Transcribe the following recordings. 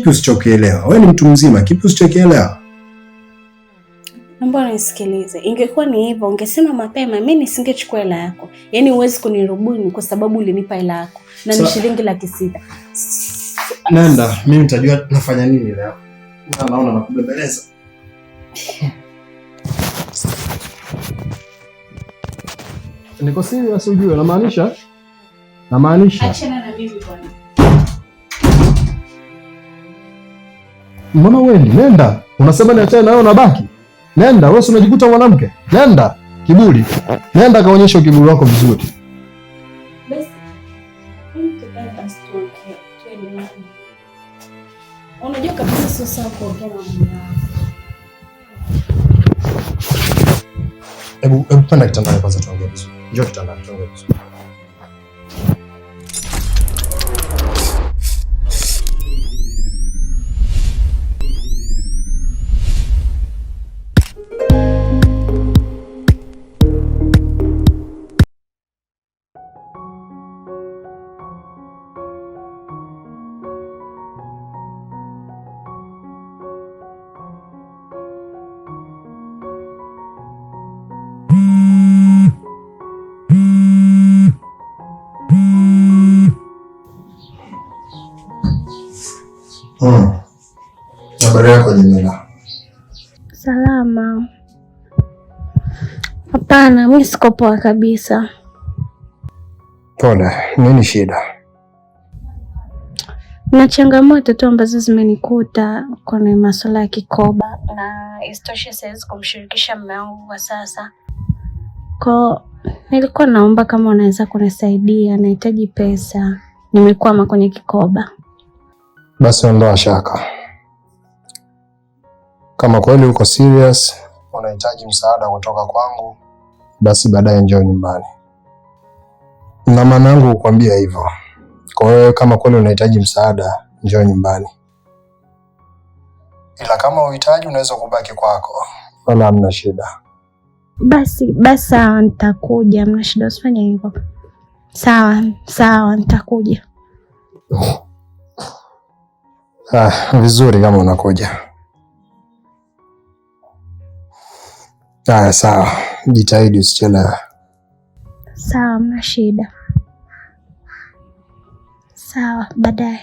Kipi usichokielewa? Wewe ni mtu mzima, kipi usichokielewa? Naomba unisikilize. Ingekuwa ni hivyo ungesema mapema, mimi nisingechukua hela yako. Yaani huwezi kunirubuni kwa sababu ulinipa hela yako na ni shilingi 600,000. Nenda, mimi nitajua nafanya nini leo. Naona nakubembeleza. Niko serious ujue, namaanisha. Namaanisha. Achana na mimi bwana. Mbona wewe nenda? Unasema niachane na wewe unabaki? Nenda, wewe unajikuta mwanamke. Nenda, kiburi. Nenda kaonyesha kiburi wako vizuri. Basi. Basi tuelewane. Unajua kabisa sio sawa kuongea na mume wangu. Hebu panda kitandani kwanza tuongee vizuri. Njoo kitandani tuongee vizuri. Habari yako Jamila? Salama. Hapana, mimi siko poa kabisa. Pole, nini shida? Na changamoto tu ambazo zimenikuta kwenye masuala ya kikoba, na isitoshe siwezi kumshirikisha mume wangu kwa sasa. Kwa nilikuwa naomba kama unaweza kunisaidia, nahitaji pesa, nimekwama kwenye kikoba. Basi ondoa shaka. Kama kweli uko serious, unahitaji msaada kutoka kwangu, basi baadaye njoo nyumbani. Na maana yangu kukwambia hivyo. Kwa hiyo kama kweli unahitaji msaada, njoo nyumbani. Ila kama uhitaji, unaweza kubaki kwako, wala hamna shida. Basi basi, sawa, nitakuja. Hamna shida, usifanye hivyo. Sawa sawa, nitakuja. Ah, vizuri kama unakuja. Haya, sawa, jitahidi usichelewe. Sawa, hamna shida. Sawa, baadaye.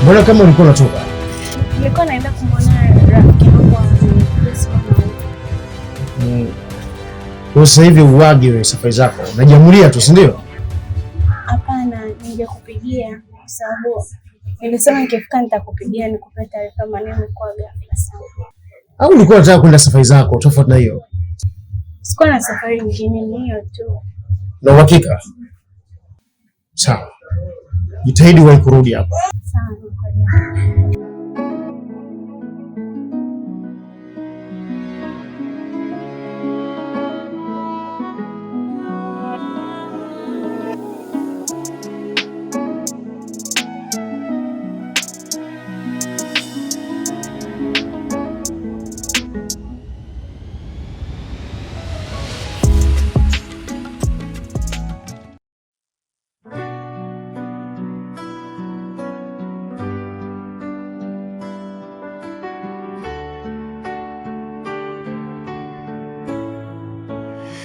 Mbona kama ulikuwa unatoka? Nilikuwa naenda kumwona rafiki yangu Kwa sasa hivi uwagi wewe safari zako. Unajiamulia tu, si ndio? Hapana, ningekupigia kwa sababu nilisema nikifika nitakupigia nikupe taarifa, maana imekuwa ghafla sana. Au ulikuwa unataka kwenda safari zako tofauti na hiyo? Sikuwa na safari nyingine, ni hiyo tu. Na uhakika? Sawa. Jitahidi uwahi kurudi hapa. Sawa.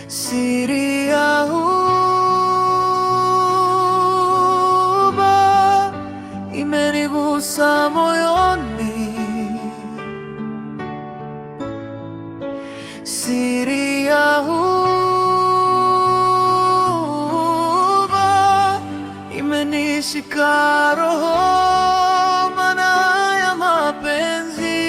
Siri ya huba imenigusa moyoni, siri ya huba imenishika roho, maana ya mapenzi.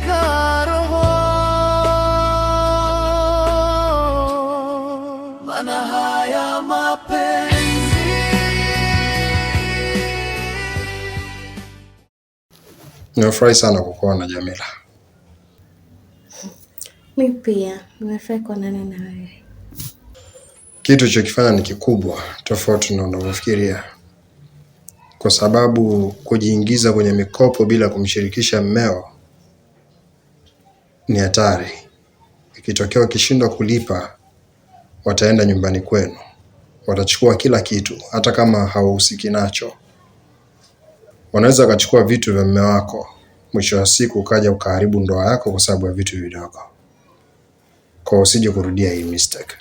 Inashika roho, maana haya mapenzi. Nimefurahi sana kukuona Jamila. Mi pia nimefurahi kuonana na wewe. Kitu ulichokifanya ni kikubwa tofauti na unavyofikiria, kwa sababu kujiingiza kwenye mikopo bila kumshirikisha mmeo ni hatari. Ikitokea ukishindwa kulipa, wataenda nyumbani kwenu, watachukua kila kitu, hata kama hauhusiki nacho. Wanaweza wakachukua vitu vya mme wako, mwisho wa siku ukaja ukaharibu ndoa yako kwa sababu ya vitu vidogo. Kwa usije kurudia hii mistake.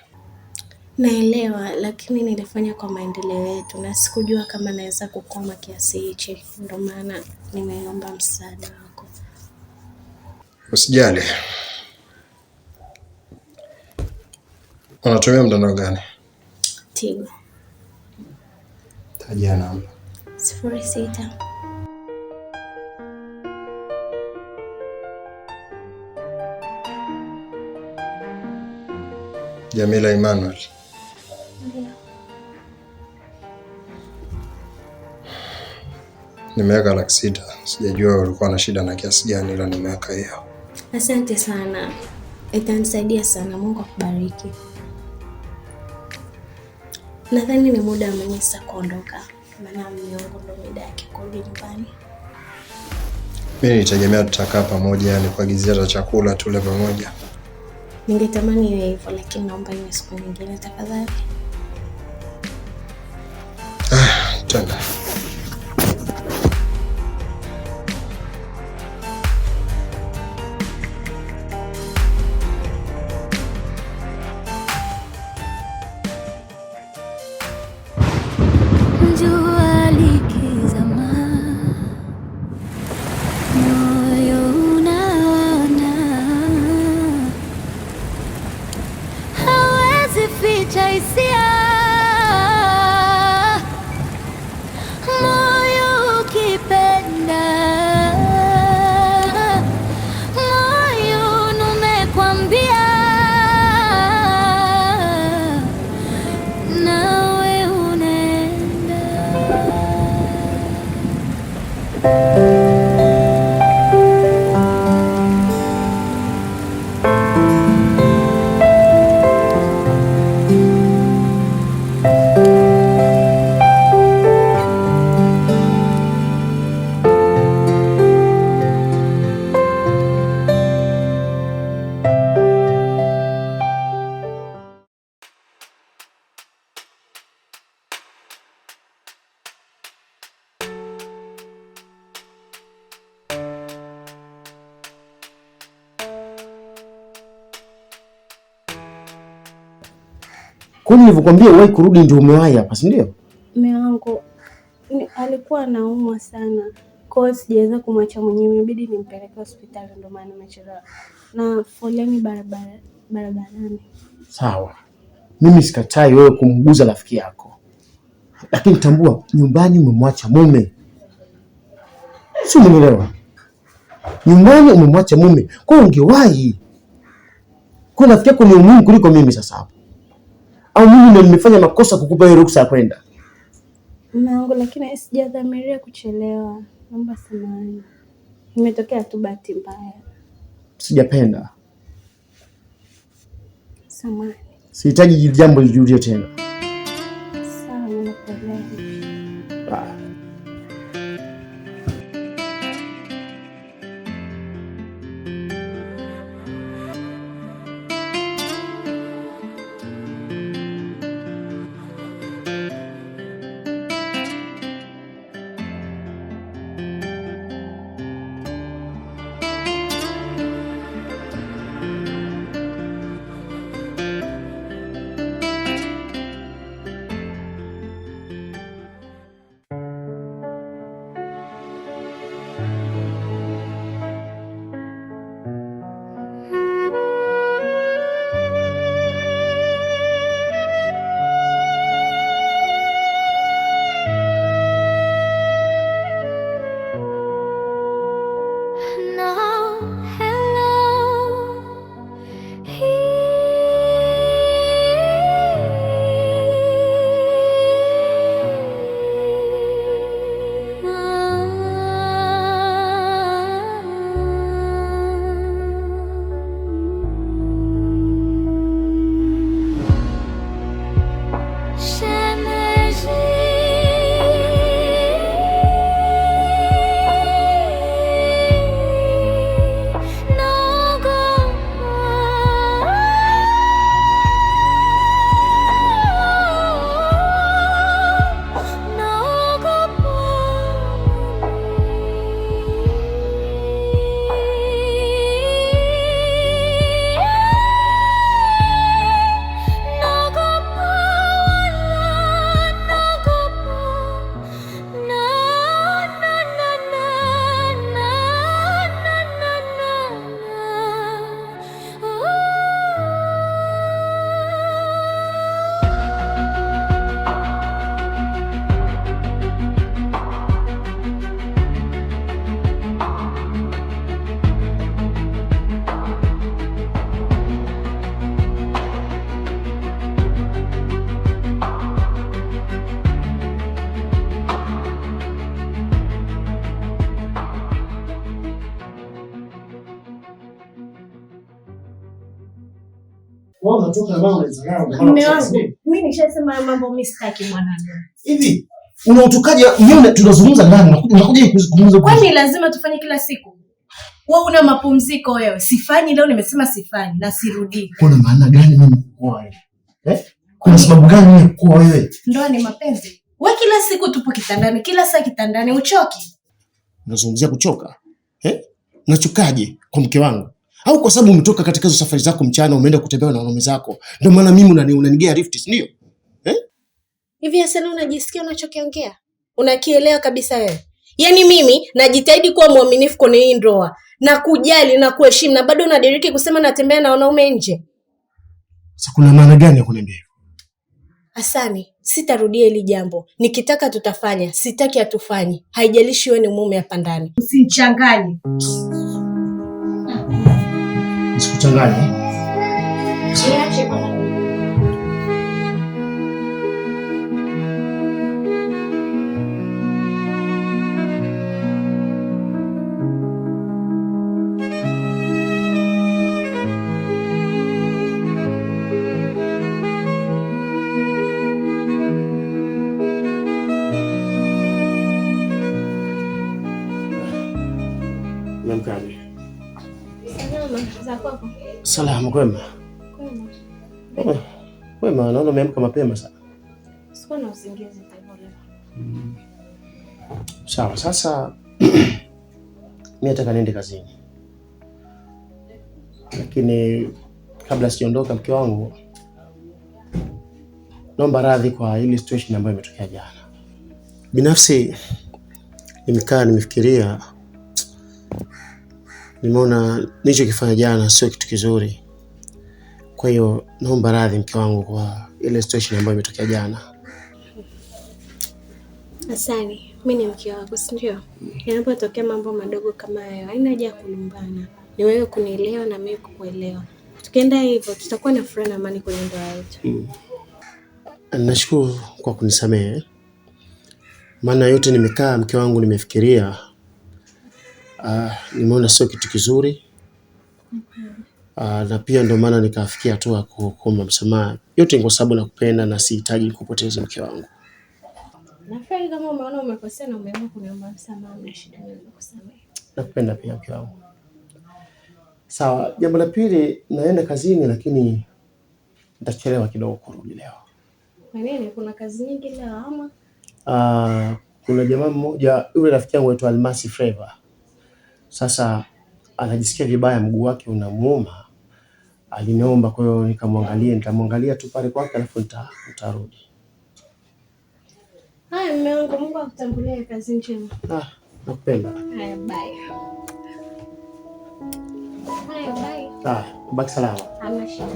Naelewa, lakini nilifanya kwa maendeleo yetu na sikujua kama naweza kukwama kiasi hichi, ndio maana nimeomba msaada wako. Usijali. Unatumia mtandao gani? Tigo. Tajia namba. 06. Jamila Emmanuel. Ndio. Nimeweka 600,000. Sijajua ulikuwa na shida na kiasi gani, ila nimeweka hiyo. Asante sana, itanisaidia sana. Mungu akubariki. Nadhani ni muda wa mimi sasa kuondoka, maana mume wangu ndo mida yake kurudi nyumbani. Mimi nilitegemea tutakaa pamoja, nikuagizia hata chakula tule pamoja. Ningetamani iwe hivyo, lakini naomba iwe siku nyingine tafadhali. Twende. Jua likizama, moyo unaona, hawezi ficha hisia, moyo ukipenda, moyo umekwambia, nawe unaenda. Kwa nini nilivyokuambia uwahi kurudi ndio umewahi hapa, si ndio? Mume wangu alikuwa anaumwa sana, kwa hiyo sijaweza kumwacha mwenyewe, imebidi nimpeleke hospitali, ndio maana nimechelewa na foleni barabarani. Sawa. Mimi sikatai wewe kumguza rafiki yako, lakini tambua nyumbani umemwacha mume, si umenielewa? Nyumbani umemwacha mume, kwa hiyo ungewahi. Kwa rafiki yako ni umuhimu kuliko mimi sasa hapo, au mimi ndio nimefanya makosa kukupa hiyo ruksa ya kwenda? Mume wangu, lakini sijadhamiria kuchelewa, naomba samahani, imetokea tu bahati mbaya. Sijapenda, Samahani. sihitaji hili jambo lijirudie tena. Sawa, nimekuelewa. Ah. Wewe unatoka na mama unanizarau. Mume wangu, mimi nishasema hayo mambo mimi sitaki mwanangu. Hivi unautokaje? Mimi tunazungumza ndani, unakuja kuzungumza. Kwani lazima tufanye kila siku? Wewe una mapumziko wewe. Sifanyi leo, nimesema sifanyi na sirudii. Kuna maana gani mimi kuoa wewe? Eh? Kuna sababu gani mimi kuoa wewe? Ndoa ni mapenzi. Wewe kila siku tupo kitandani, kila saa kitandani, uchoki? Unazungumzia kuchoka? Eh? Unachokaje kwa mke wangu? Au kwa sababu umetoka katika hizo safari zako mchana umeenda kutembea na wanaume zako, ndio maana mimi unanigea lift, si ndio? Eh? Hivi Hassan, unajisikia unachokiongea? Unakielewa kabisa wewe? Yaani mimi najitahidi kuwa mwaminifu kwenye hii ndoa na kujali na kuheshimu, na bado unadiriki kusema natembea na wanaume nje. Sasa kuna maana gani ya kuniambia hivyo? Hasani, sitarudia hili jambo. Nikitaka tutafanya, sitaki hatufanyi. Haijalishi wewe ni mume hapa ndani. Usinichanganye. Nisikuchanganye. Niache bwana. Umeamkaje? Salama, za kwako? Salama, kwema. Kwema. Oh, kwema, naona umeamka mapema sana. Sikuwa na usingizi tangu leo. Sawa, sasa mimi nataka niende kazini. Lakini kabla sijaondoka, mke wangu, naomba radhi kwa ile situation ambayo imetokea jana. Binafsi nimekaa nimefikiria, nimeona nilichokifanya jana sio kitu kizuri. Kwa hiyo naomba radhi mke wangu kwa ile situation ambayo imetokea jana. Hasani, mimi ni mke wako, si ndio? Yanapotokea mambo madogo kama hayo, haina haja ya kulumbana. Ni wewe kunielewa na mimi kukuelewa. Tukienda hivyo tutakuwa na furaha na amani kwenye ndoa yetu. Nashukuru kwa kunisamehe, maana yote nimekaa mke wangu, nimefikiria, nimeona sio kitu kizuri, na pia ndio maana nikafikia hatua kuomba msamaha. Yote ni kwa sababu nakupenda na sihitaji kupoteza mke wangu. Nafurahi kama umeona umekosea na umeamua kuniomba msamaha, na shida mimi nimekusamehe. Nakupenda pia mke wangu. Sawa, jambo la pili, naenda kazini lakini nitachelewa kidogo kurudi leo. Kwa nini? Kuna kazi nyingi leo ama? Kuna jamaa mmoja yule rafiki yangu aitwa Almasi Flavor. Sasa anajisikia vibaya, mguu wake unamuuma. Aliniomba, kwa hiyo nikamwangalia, nitamwangalia tu pale kwake alafu nitarudi. Haya, mume wangu, Mungu akutangulie, kazi njema. Ah, nakupenda. Haya, bye. Haya, bye. Ah, baki salama. Hamna shida.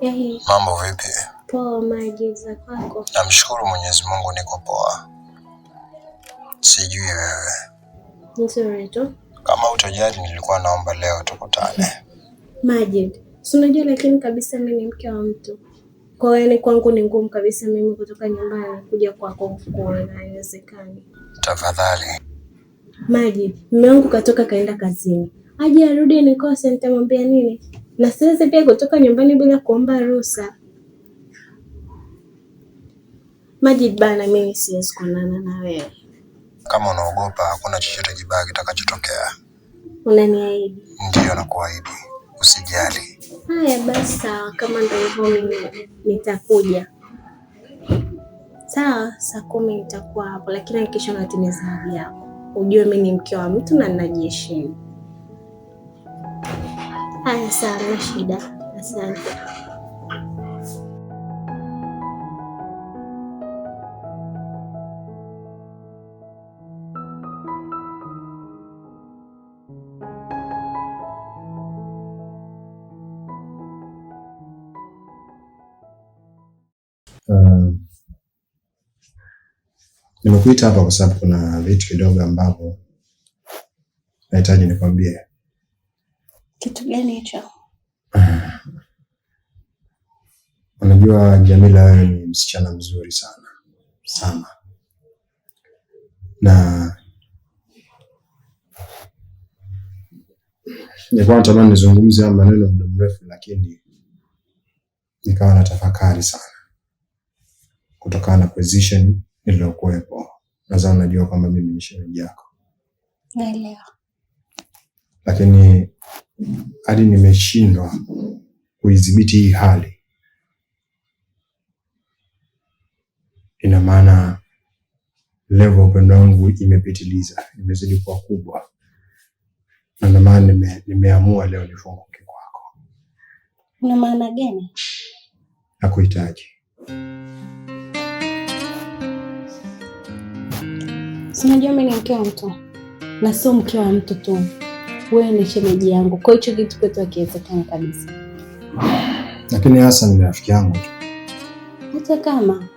Yahi, Mambo vipi? poa. Maji za kwako? Namshukuru Mwenyezi Mungu niko poa. Sijui wewe. Nzuri tu. Kama utojali, nilikuwa naomba leo tukutane. Majid, si unajua lakini kabisa mimi ni mke wa mtu. Kwa hiyo yani kwangu ni ngumu kabisa mimi kutoka nyumbani kuja kwako kukuona, haiwezekani. Tafadhali. Majid, mume wangu katoka kaenda kazini, aje arudi nikose, nitamwambia nini? Na siwezi pia kutoka nyumbani bila kuomba ruhusa. Majid bana, mimi siwezi kuonana na wewe. Kama unaogopa, hakuna chochote kibaya kitakachotokea. Unaniahidi? Ndiyo, nakuahidi. Usijali. Haya basi, sawa. Kama ndio hivyo, mimi nitakuja. Sawa, saa 10 nitakuwa hapo, lakini hakikisha unatimiza ahadi yako. Ujue mimi ni mke wa mtu na ninajiheshimu. Haya, sawa, hamna shida. Asante. Nimekuita hapa kwa sababu kuna vitu kidogo ambavyo nahitaji nikwambie. Kitu gani hicho? Unajua Jamila, wewe ni msichana mzuri sana sana, na nilikuwa natamani nizungumze haya maneno muda mrefu, lakini nikawa na tafakari sana kutokana na position niliyokuwepo. Nadhani unajua kwamba mimi ni shemeji yako. Naelewa. Lakini hadi nimeshindwa kuidhibiti hii hali, ina maana level ya upendo wangu imepitiliza, imezidi kuwa kubwa, na ndio maana nimeamua leo nifunguke kwako. Una maana gani? Nakuhitaji. Si unajua mimi ni mke wa mtu na sio mke wa mtu tu, wewe ni shemeji yangu, kwa hicho kitu kwetu hakiwezekani kabisa. Lakini Hassan ni rafiki yangu tu. Hata kama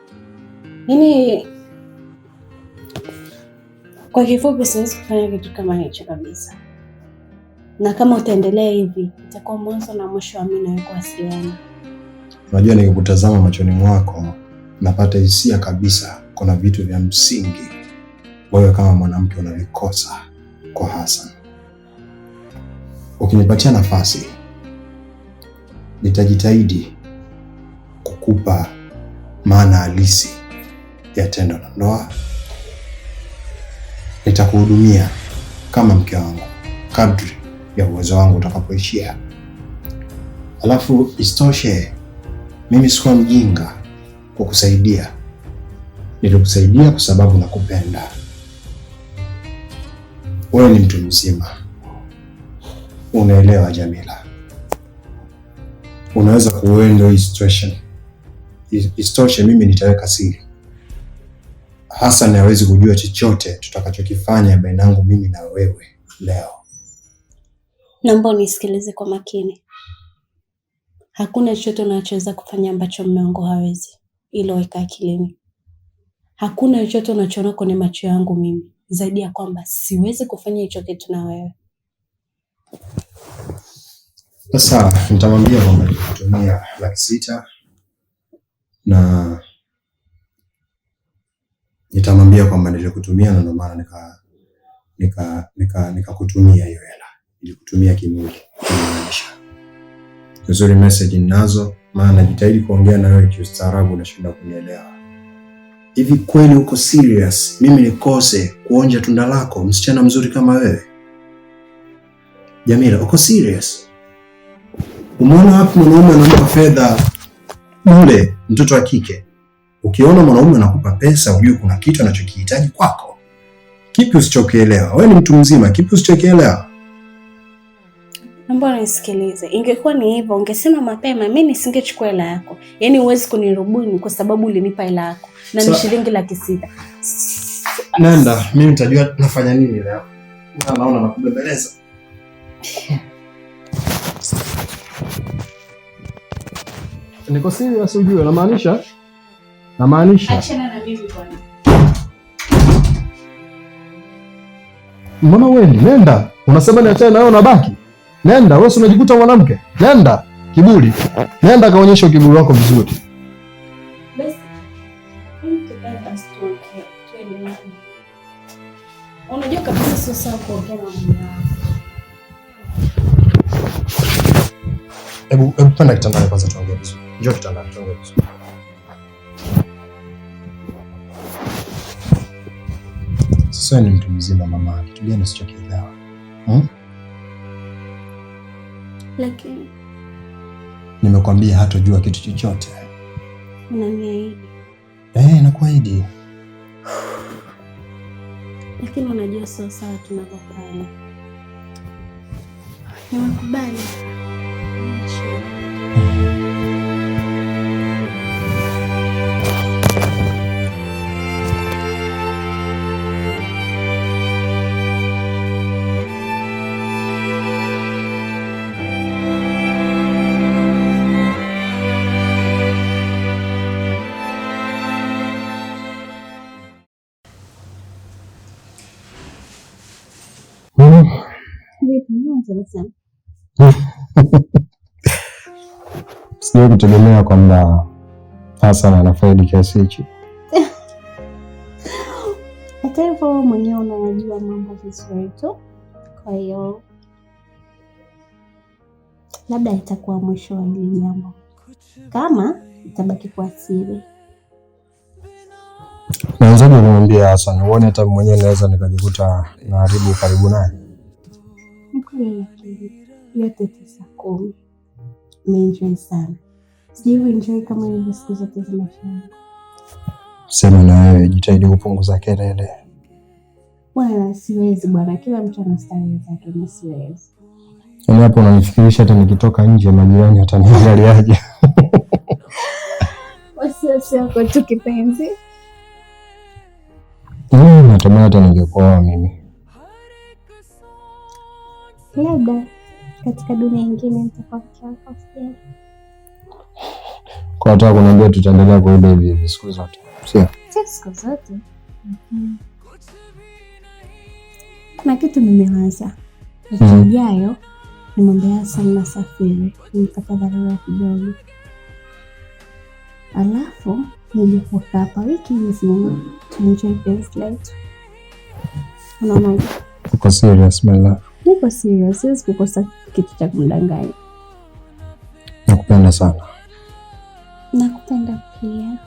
yaani, kwa kifupi, siwezi kufanya kitu kama hicho kabisa, na kama utaendelea hivi itakuwa mwanzo na mwisho wa mimi na wewe kuwasiliana. Unajua, nikikutazama machoni mwako napata hisia kabisa kuna vitu vya msingi wewe kama mwanamke unavikosa kwa Hassan. Ukinipatia nafasi, nitajitahidi kukupa maana halisi ya tendo la ndoa. Nitakuhudumia kama mke wangu kadri ya uwezo wangu utakapoishia. Alafu isitoshe, mimi sikuwa mjinga kukusaidia. Nilikusaidia kwa sababu nakupenda. Wewe ni mtu mzima, unaelewa Jamila, unaweza kuhandle hii situation. Isitoshe, mimi nitaweka siri. Hassan hawezi kujua chochote tutakachokifanya baina yangu mimi na wewe leo. Naomba unisikilize kwa makini. Hakuna chochote unachoweza kufanya ambacho mume wangu hawezi. Hilo weka akilini. Hakuna chochote unachoona kwenye macho yangu mimi zaidi ya kwamba siwezi kufanya hicho kitu na wewe. Sasa nitamwambia kwamba nilikutumia 600,000 na nitamwambia kwamba nilikutumia na ndio maana nikakutumia hiyo hela. Nilikutumia kimwili, kumaanisha. Uzuri message ninazo, maana najitahidi kuongea na wewe kiustaarabu, unashindwa kunielewa. Hivi kweli uko serious? Mimi nikose kuonja tunda lako, msichana mzuri kama wewe? Jamila, uko serious? Umeona wapi mwanaume anampa fedha bure mtoto wa kike? Ukiona mwanaume anakupa pesa, ujue kuna kitu anachokihitaji kwako. Kipi usichokielewa? Wewe ni mtu mzima, kipi usichokielewa? Naomba unisikilize. Ingekuwa ni hivyo, ungesema mapema, mimi nisingechukua hela yako. Yaani huwezi kunirubuni kwa sababu ulinipa hela yako na ni shilingi 600,000. Nenda, mimi nitajua nafanya nini leo. Naona nakubembeleza. Niko serious ujue, namaanisha. Namaanisha. Achana na mimi bwana. Mbona wewe nenda? Unasema niachane na wewe unabaki? Nenda, wewe unajikuta mwanamke. Nenda, kiburi. Nenda kaonyesha kiburi wako vizuri. Basi tukae basi tuongee, tuelewane. Unajua kabisa sio sawa kuongea na mume wako. Hebu panda kitandani kwanza tuongee vizuri. Njoo kitandani tuongee vizuri. Sasa ni mtu mzima mama, kitu gani usichokielewa? Lakini nimekwambia hatojua kitu chochote. Unaniahidi? Nakuahidi. Lakini unajua sio sawa tunavyofanya. Nimekubali. Sijawahi kutegemea kwamba Hassan anafaidi kiasi hichi? Hata hivyo wewe mwenyewe unayajua mambo vizuri tu, kwa hiyo labda itakuwa mwisho wa hili jambo kama itabaki kuwa siri. Naanzaje kumwambia Hassan? Uone hata mwenyewe naweza nikajikuta naharibu karibu naye. Ni kweli, lakini yote tisa kumi, nimeenjoy sana. Sijai enjoy kama hivyo siku zote za maisha yangu. Sema na wewe jitahidi kupunguza kelele. Bwana, siwezi bwana, kila mtu ana starehe zake, mimi siwezi. Yaani hapo unanifikirisha hata nikitoka nje majirani wataniangaliaje? Wasiwasi wako tu kipenzi. Natamani hata ningekuoa mimi. Labda katika dunia nyingine nitakuwa mke wako, usijali. Kwa nataka kuniambia tutaendelea kuiba hivi hivi siku zote, sio? Sio siku zote, lakini kuna kitu nimewaza. Wiki ijayo nimwambia Hassan nasafiri, nimepata dharura kidogo, alafu nije kukaa hapa wiki nzima tuenjoy penzi letu. Unaonaje? Uko serious my love? Niko serious, siwezi kukosa kitu cha kumdanganya. Nakupenda sana. Nakupenda pia.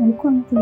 Alikuwa mtu.